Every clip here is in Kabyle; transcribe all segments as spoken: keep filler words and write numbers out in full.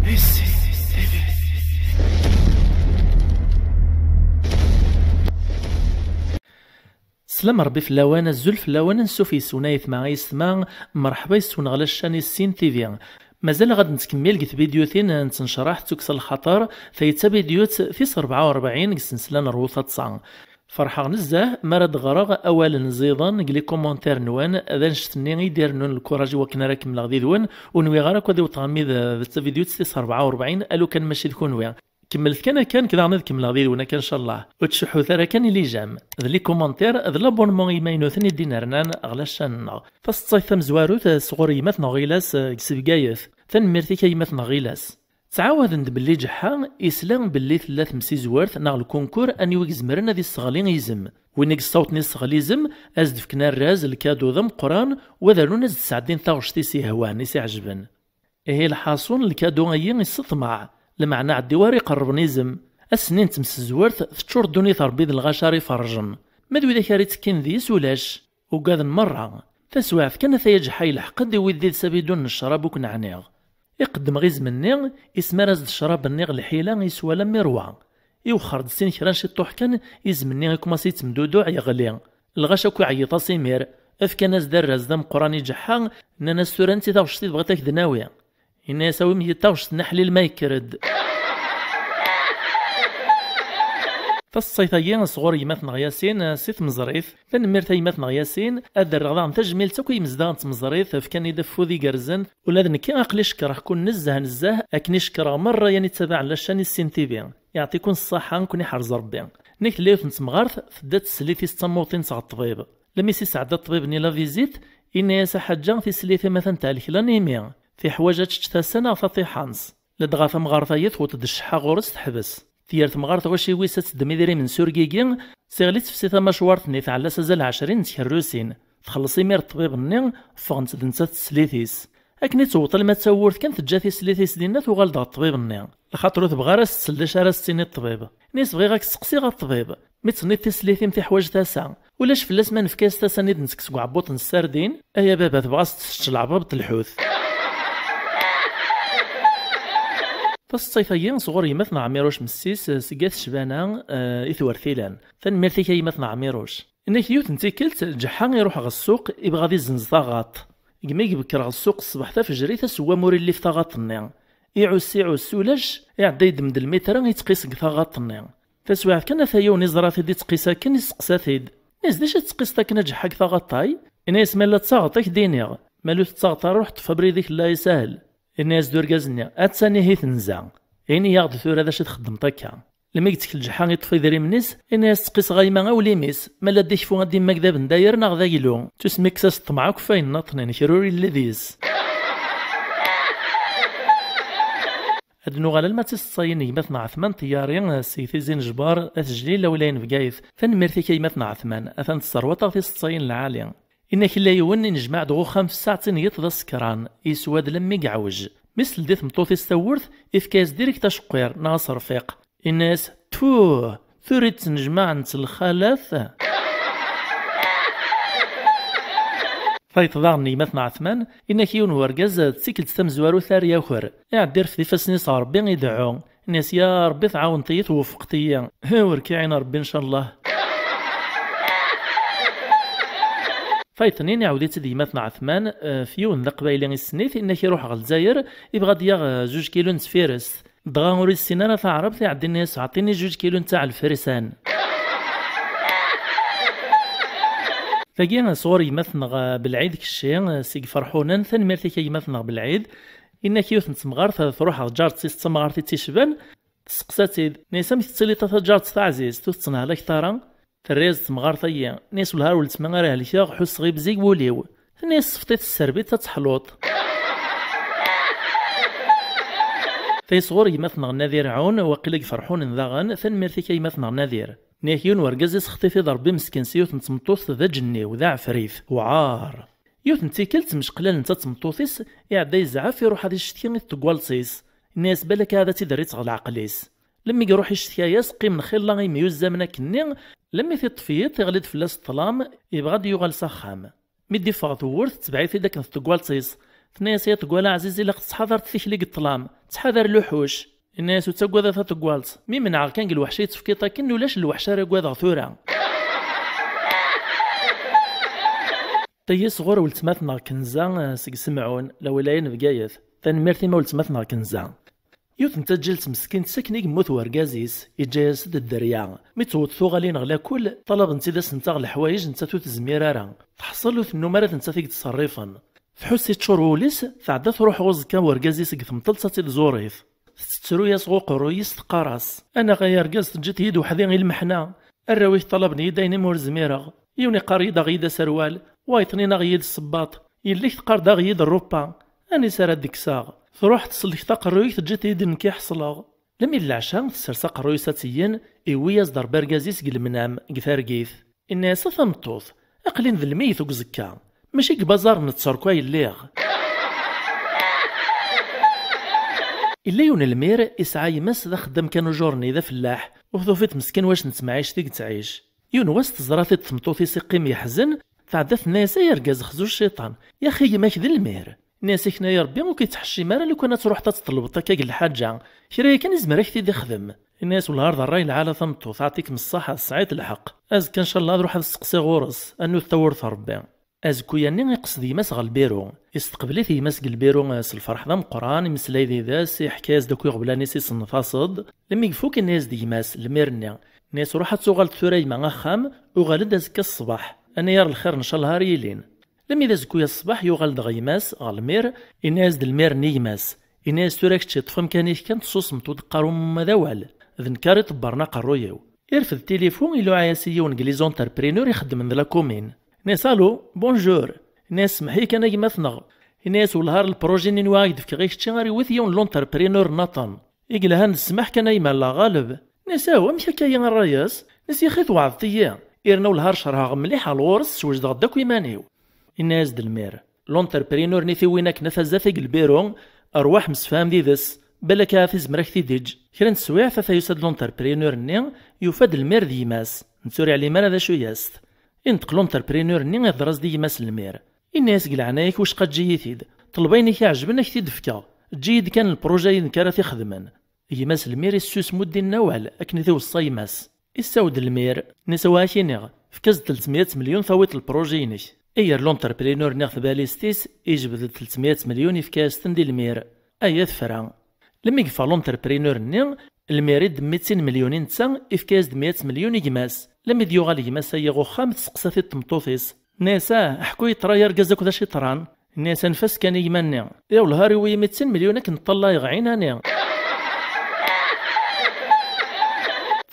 Slam Rebbi fell-awen, azul fell-awen, ansuf yes-wen ay ayetma, ay yessetma, merḥba yes-wen ɣer la chaîne Issin T V. Mazal ɣad nettkemmil deg tvidyutin n tnecraḥt d tukksa n lxaṭer, tayi d tavidyut tis rebɛa u rebɛin deg ssensla n Rwu Taḍsa. Ferḥeɣ nezzeh mi ara d-ɣreɣ awalen ẓiḍen deg les commentaires-nwen, d annect-nni i d-irennun lkuraj i wakken ara kemmleɣ did-wen, ur nwiɣ ara akk ad iweṭ ɣer mi d, d tavidyut tis rebɛa u rebɛin, a lukan mačči d kunwi. Kemmlet kan akka, nekk daɣen ad kemmleɣ did-wen akka, ncallah. Ur ttcuḥḥut ara kan i les j'aime, d les commentaires, d l'abonnement i imaynuten i d-inernan ɣer la chaîne-nneɣ. Taseḍsayt tamezwarut, eh, sɣur yemma-tneɣ Ɣilas, eh, deg Bgayet. Tanemmirt-ik a yemma-tneɣ Ɣilas. Ttɛawaden-d belli Ǧeḥḥa isla belli tella temsizwert neɣ lkunkur aniwi izemren ad isseɣli izem. Win i yessawṭen isseɣli izem, ad s-d-fken arraz, lkadu d ameqqran, u ad rnun ad s-d-sɛeddin taɣect i s-ihwan, i s-iɛejben. Ihi lḥaṣun, lkadu-ayi isseṭmeɛ, lmeɛna ɛeddi war iqerrben izem. Ass-nni n temsezwert, teččur ddunit Rebbi d lɣaci ara iferrjen. Ma d widak ara ittekkin deg-s ulac, ugaden merra. Taswiɛt kan, ataya Ǧeḥḥa yelḥeq-d, iwwi-d did-s abidun n ccrab akk n ɛniɣ. Iqeddem ɣer izem-nni, ismar-as-d ccrab-nni ɣer lḥila, iswa alammi rwa. Iwexxer-d sin kra n ciṭṭuḥ kan, izem-nni ikumas yettemduduɛ, yeɣli. Lɣaci akk iɛeyyeḍ-as imir, fkan-as-d arraz d ameqqran i Ǧeḥḥa, nnan-as: "Tura netta taɣect i tebɣiḍ ad k-d-nawi?" Yenna-yas: "Awim-iyi-d taɣect n aḥlil ma yekker-d." Taseḍsayt-agi sɣur gma-tneɣ Yasin, eh, si Tmeẓrit. Tanemmirt a gma-tneɣ Yasin, ad d-rreɣ daɣen tajmilt akk i yimezdaɣ n Tmeẓrit, fkan-iyi-d afud igerrzen. Ula d nekki aql-i cekkreɣ-ken nezzeh nezzeh, akken i cekkreɣ merra yan ittabaɛen la chaîne Issin T V. Yeɛṭi-ken ṣṣaḥa, ken iḥrez Rebbi. Nekk tella yiwet n temɣart, tedda teslit-is d tamuṭint ɣer ṭṭbib. Lmi s-isɛedda ṭṭbib-nni la visite, yenna-yas: "A ḥaǧa, tislit-im atan tehlek, l'anémie. Tiḥwaǧ ad tečč tasa neɣ taṭiḥant." Ladɣa tamɣart-ayi tewweḍ-d cceḥḥa ɣur-s, teḥbes. Tger temɣart ɣuci wis ad teddem idrimen s urgigi, tiɣli tefsi tamacwart-nni, tɛella-s azal ɛecrin n tkerrusin. Txelleṣ imir ṭṭbib-nni, ffɣent-d nettat teslit-is. Akken i tewweḍ alma d tawwurt kan, teǧǧa tislit-is dinna, tuɣal-d ɣer ṭṭbib-nni. Lxaṭer ur tebɣi ara ad s-tsel d acu ara s-tini ṭṭbib. Ini-as: "Bɣiɣ ad k-sseqsiɣ a ṭṭbib, mi d-tenniḍ tislit-im tiḥwaǧ tasa, ulac fell-as ma nefka-as tasa-nni d-nettekk seg uɛebbuḍ n ssardin?" "Ay a baba, tebɣa s-tessečč leɛbab n lḥut." Taseḍsayt-agi sɣur gma-tneɣ Ɛmiruc Messis, eh, seg At Cbana, eh, i Twertilan. Tanemmirt-ik a gma-tneɣ Ɛmiruc. Inna-k yiwet n tikkelt, Ǧeḥḥa iruḥ ɣer ssuq, ibɣa ad izzenz taɣaṭ. Deg mi ibekker ɣer ssuq ṣṣbeḥ tafejrit, asewwam ur illif taɣaṭ-nni. Iɛuss, iɛuss, ulac, iɛedda yeddem-d lmitra, ittqis deg taɣaṭ-nni. Taswiɛt kan, ata yiwen iẓra-t-id ittqis akken, isteqsa-t-id. Ini-as: "D acu tettqiseḍ akken a Ǧeḥḥa deg taɣaṭ-ay?" Ini-as: "Ma yella d taɣaṭ ad k-d-iniɣ, ma yella ur d taɣaṭ ara, ruḥ ṭṭef abrid-ik, la yesahel." Ini-as-d urgaz-nni: "Attan ihi tenza. Ini-yaɣ-d tura d acu i txeddmeḍ akka." Lmi yettkel Ǧeḥḥa, iṭṭef idrimen-is, ini-as: "Ttqiseɣ a yemma awlim-is, ma la d-ikfu ad d-immag d abendayer neɣ d aglu." Tusmi kkes-as ṭṭmeɛ akk f ayen nniḍen, kra ur yelli deg-s. Ad nuɣal alma d tiseḍsayin n gma-tneɣ Ɛetman Ṭeyyari, seg Tizi n Jbar, At Jlil, awlay n Bgayet. Tanemmirt-ik a gma-tneɣ Ɛetman, atan tesserwaḍ-aɣ tiseḍsayin lɛali. Inna-k illa yiwen inejmaɛ-d ɣer uxxam f ssaɛtin yiḍ d asekran, yeswa-d lammi yeɛwej. Mi s-teldi tmeṭṭut-is tawwurt, ifka-yas direkt aceqqir neɣ aserfiq. Inna-yas: "Tfuh, tura i ttnejmaɛent lxalat." Tayeḍ daɣen n gma-tneɣ Ɛetman, inna-k yiwen wergaz d tikkelt tamezwarut ar yaker. Iɛedda irfed ifassen-is ɣer Rebbi, ideɛɛu. Ini-as: "Ya Rebbi, tɛawneḍ-iyi, tweffqeḍ-iyi." Hi, ur k-iɛin Rebbi, ncallah. Tayeḍ-nni iɛawed-itt-id gma-tneɣ Ɛetman, eh, f yiwen d aqbayli issen-it, inna-k iruḥ ɣer Lezzayer, ibɣa ad d-yaɣ, eh, zuǧ kilu n tfirest. Dɣa ur issin ara taɛrabt, iɛedda ini-as: "Ɛṭini zuǧ kilu n taɛelfrisan." Tagi sɣur gma-tneɣ, eh, Belɛid Kecci, eh, seg Ferḥunen. Tanemmirt-ik a gma-tneɣ Belɛid. Inna-k yiwet n temɣart, eh, truḥ ɣer ǧaret-is d tamɣart i tt-icban, testeqsa-tt-id, tenna-yas: "Amek tettiliḍ a taǧaret taɛzizt, ur tettnehlakeḍ ara?" Terra-yas-d temɣart-agi, tenna-yas: "Wellah ar weltma ara helkeɣ, ḥusseɣ ibzig wul-iw." Tenna-yas: "Sefḍ-it s tserbit ad teḥluḍ." Tayi sɣur gma-tneɣ Nadir Ɛun, waqila deg Ferḥunen daɣen. Tanemmirt-ik a gma-tneɣ Nadir. Nniɣ-ak yiwen wergaz isexṭi-t-id Rebbi meskin s yiwet n tmeṭṭut d aǧenniw, d aɛefrit, wɛar. Yiwet n tikkelt, mceqlalent d tmeṭṭut-is, iɛedda yezɛef, iruḥ ad icetki i tḍeggalt-is. Inna-yas: "Balak ahat ad tt-id-rriɣ ɣer leɛqel-is." Lemmi iruḥ icetki-yas, qqimen xilla imyuzzamen akkenni, lemmi tiṭṭef yiḍ, iɣli-d fell-as ṭṭlam, ibɣa ad d-yuɣal s axxam. Mi d-iffeɣ tewwurt, tetbeɛ-it-id akken tḍeggalt-is. Tenna-yas: "Ay aḍeggal aɛziz, ilaq tettḥadareḍ tikli deg ṭṭlam. Ttḥadar luḥuc. Yenna-yas: "Ur ttagad a taṭeggalt, mi menɛeɣ kan deg lweḥc ay tefkiḍ akken, ulac lweḥc ara agadeɣ tura." Tagi sɣur weltma-tneɣ Kenza, eh, seg Semɛun, lawilaya n Bgayet. Tanemmirt i ma weltma-tneɣ Kenza. Yiwet n taǧǧalt meskint, s akken i yemmut wergaz-is, yeǧǧa-yas-d dderya. Mi tewweḍ tuɣalin ɣer lakul, ṭalabent-id ad sent-aɣ leḥwayeǧ, nettat ur tezmir ara. Teḥṣel ur tennum ara d nettat i yettṣerrifen. Tḥuss yeččur wul-is, tɛedda truḥ ɣer uẓekka n wergaz-is deg temṭelt ad tt-id-ẓurit. Tettettru-yas ɣer uqerruy-is, teqqar-as: "Anaɣ ay argaz, teǧǧiḍ-iyi-d weḥd-i i lmeḥna? Arraw-ik ṭalaben-iyi-d ayen imi ur zmireɣ. Yiwen iqqar-iyi-d aɣ-iyi-d aserwal, wayeḍ-nni aɣ-iyi-d ssebbaṭ, yelli-k teqqar-d aɣ-iyi-d rrupa. Anisa ara d-kkseɣ?" Truḥ tsellek-d aqerruy-ik, teǧǧiḍ-iyi-d nekk i ḥeṣleɣ. Lemmi d leɛca, tessers aqerruy-is ad tt-iyyen, iwwi-yas-d Ṛebbi argaz-is deg lemnam, deg targit. Inna-yas: "A tameṭṭut, aql-in d lmeyyet deg uẓekka, mačči deg baẓar n tterku ay lliɣ." Illa yiwen lmir, isɛa yemma-s d axeddam kan ujuṛ-nni, d afellaḥ, ur tufiḍ meskin wac n temɛict i yettɛic. Yiwen wass teẓra-t-id tmeṭṭut-is iqqim yeḥzen, tɛedda tenna-yas: "Ay argaz, xzu cciṭan, yaxi gma-k d lmir." Inna-yas: "Ikna ya Ṛebbi, ur k-ittḥeccim ara lukan ad truḥeḍ ad teṭlebeḍ akka deg lḥaǧa, kra yakan izmer ad k-t-id-ixdem." Inna-yas: "Wellah ar d ṛṛay lɛali a tameṭṭut, aɛṭikem ṣṣaḥa, tesɛiḍ lḥeqq. Azekka ncallah ad ruḥeɣ ad steqsiɣ ɣur-s, ad nwet tawwurt n Ṛebbi." Azekku-yanni iqsed gma-s ɣer lbiru. Isteqbel-it gma-s deg lbiru, eh, s lferḥ d ameqqran, imeslay did-s, iḥka-yas-d akk iɣeblan-is isenṭaṣ-d. Lemmi ifuk, inna-yas-d gma-s lmir-nni. Inna-yas: "Ruḥ ad tuɣaleḍ tura yemma axxam, uɣal-d azekka ṣṣbeḥ. Anayer lxir ncallah ara yilin." Lemmi d azekku-ya ṣṣbeḥ, yuɣal-d ɣer gma-s, ɣer lmir, inna-yas-d lmir-nni i gma-s. Inna-yas: "Tura kečč iṭṭef amkan-ik kan, tessusmeḍ, ur d-qqar uma d awal. D nekk ara iṭebbren aqerruy-iw." Irfed tilifu, iluɛa-yas i yiwen n les entrepreneurs ixeddmen d la commune. Inna-yas: "Allô, bonjour." Inna-yas: "Semmeḥ-iyi kan a gma-tneɣ." Inna-yas: "Wellah ar lprojet-nni nwiɣ ad k-d-fkeɣ i kečči, ar iwet yiwen n l'entrepreneur nniḍen." I yelhan d ssmaḥ kan a yemma, la ɣaleb. Inna-yas: "Aw, amek akka-yi a ṛṛay-is?" Inna-yas: "Yaxi tewɛdeḍ-iyi. Irna wellah ar cerheɣ mliḥ ar ɣur-s, swejdeɣ-d akk iman-iw." Inna-yas-d lmir: "L'entrepreneur-nni tiwin akken a t-azat i lbiru, rwaḥ msefham did-s, balak ahat izmer ad k-t-id-iǧǧ." Kra n teswiɛt, ata yusa-d l'entrepreneur-nni, yufa-d lmir d gma-s, netta ur yeɛlim ara d acu-yas-t. Inṭeq l'entrepreneur-nni, ihder-as-d i gma-s lmir. Inna-yas: "Deg leɛnaya-k, wicqa eǧǧ-iyi-t-id. Ṭleb ayen i k-iɛejben, ad k-t-id-fkeɣ. Eǧǧ-iyi-d kan lprojet-inek ara t-ixedmen." Gma-s lmir issusem, ur d-inni awal, akken i t-iweṣṣa gma-s. Issawed lmir, inna-yas: "Awa ad k-iniɣ, efk-as-d tletmeyya milyun, tawiḍ lprojet-inek." Iyer l'entrepreneur-nni ɣer tbalizt-is, ijbed-d tletmeyya milyun, ifka-yas-ten di lmir. Aya tefra. Lemmi yeffeɣ l'entrepreneur-nni, lmir i d meyya milyun i netta, ifka-yas-d meyya milyun i gma-s. Lemmi d-yuɣal gma-s aya ɣer uxxam, testeqsa-t-id tmeṭṭut-is. Inna-yas: "Ah, ḥku-yi-d ṭra ay argaz, akked acu yeḍran?" Inna-yas: "Anef-as kan i gma-nni. Iɣ wellah ar iwwi-yi meyya milyun akken ṭṭallayeɣ ɛinani."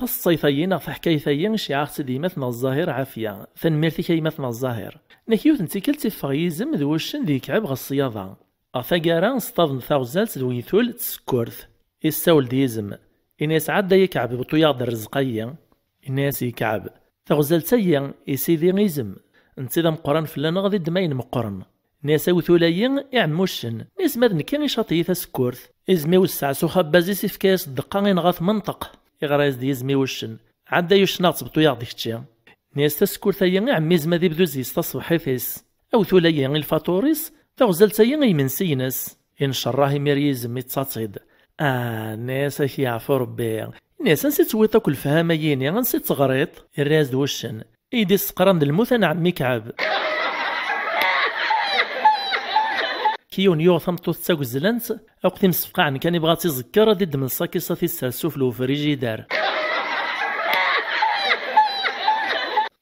Taseḍsayt-agi neɣ taḥkayt-agi iceyyeɛ-aɣ-tt-id gma-tneɣ Zzahir Ɛafya. Tanemmirt-ik a gma-tneɣ Zzahir. Nek yiwet n tikkelt iffeɣ yizem d wuccen d yekɛeb ɣer ṣṣyada. Ɣer taggara, ṣṭaḍen taɣzalt d uytul d tsekkurt. Issawel-d yizem. Inna-yas: "Ɛedda ay akɛeb, bṭu-yaɣ-d rrezq-ayi." Inna-yas yekɛeb: "Taɣzalt-ayi, i sidi izem, netta d ameqqran fell-aneɣ, ad iddem ayen meqqren." Inna-yas: "Awtul-ayi, iɛemmuccen." Inna-yas: "Ma d nekki, icaṭ-iyi tasekkurt." Izem iwesseɛ s uxabbaz-is, ifka-yas ddeqqa, inɣa-t menṭeq. Iɣra-yas-d yizem i wuccen: "Ɛedda ay uccen, aɣ-tt, bṭu-yaɣ-d kečči." Inna-yas: "Tasekkurt-ayi, iɛemmi izem ad ibdu zzi-s taṣebḥit-is." Awtul-ayi i lfaṭur-is, taɣzalt-ayi i yimensi-ines. Incerrah imir yizem, ittaṭ-id. Ah, inna-yas: "Ad k-yeɛfu Rebbi." Inna-yas: "Ansi tewwiḍ akk lefhama-yini? Ansi teɣriḍ?" Irra-yas-d wuccen: "I yi-d-isseqran d lmut a nɛemmi Kɛeb." Ki yiwen yuɣ tameṭṭut d tagezlant, akk timsefqaɛen kan, ibɣa ad tt-iẓekker, ad iddem ṣṣak-is, ad t-issers sufell ufrijidar.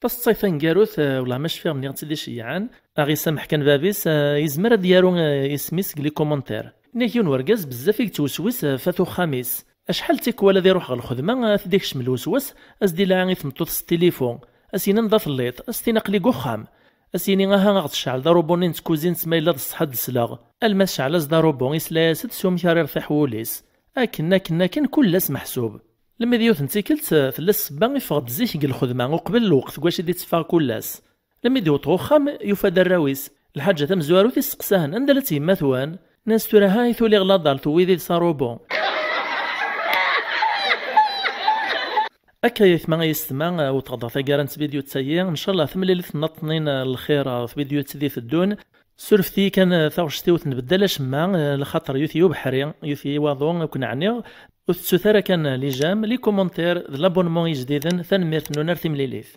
Taseḍsayt taneggarut, eh, wellah ma cfiɣ nniɣ-tt-id iceyyɛen, aɣ isameḥ kan bab-is, eh, yezmer ad d-yaru, eh, isem-is deg les commentaires. Nnig yiwen wergaz bezzaf i yettweswis, eh, f at uxxam-is. Acḥal d tikwal ad iruḥ ɣer lxedma, ad t-id-ikcem lweswas, ad s-d-ilɛa i tmeṭṭut s tilifu, ad s-yini anda telliḍ, ad s-tini aql-i deg uxxam, ad s-yini aha aɣ-d-cɛel d arubu-nni n tkuzint ma yella d ṣṣeḥ ad d-sleɣ, alma tecɛel-as d arubu, isla-yas-d s wamek ara irtiḥ wul-is. Akken, akken, akken, kul ass meḥsub. Lemmi d yiwet n tikkelt, tella ssebba iffeɣ-d zik deg lxedma uqbel lweqt deg wacu i d-itteffeɣ kul ass. Lemmi d-iwweḍ ɣer uxxam, yufa-d arraw-is. Lḥaǧa tamezwarut, isteqsa-hen: "Anda llant yemma-twen?" Nnan-as: "Tura ha i tuliɣ ladal, tewwi-d s arubu." Akka ay atma ay yessetma, wwḍeɣ-d ɣer taggara n tvidyut-agi. Ncallah tamlilit nniḍen n lxir ɣer tvidyut i d-iteddun. Surfet-iyi kan, eh, taɣect-iw tenbeddal acemma, eh, lxaṭer yuti ubeḥri, yuti waḍu, ur ken-ɛniɣ. Ur tettut ara kan les j'aime, les commentaires, d l'abonnement ijdiden. Tanemmirt-nwen, ar timlilit.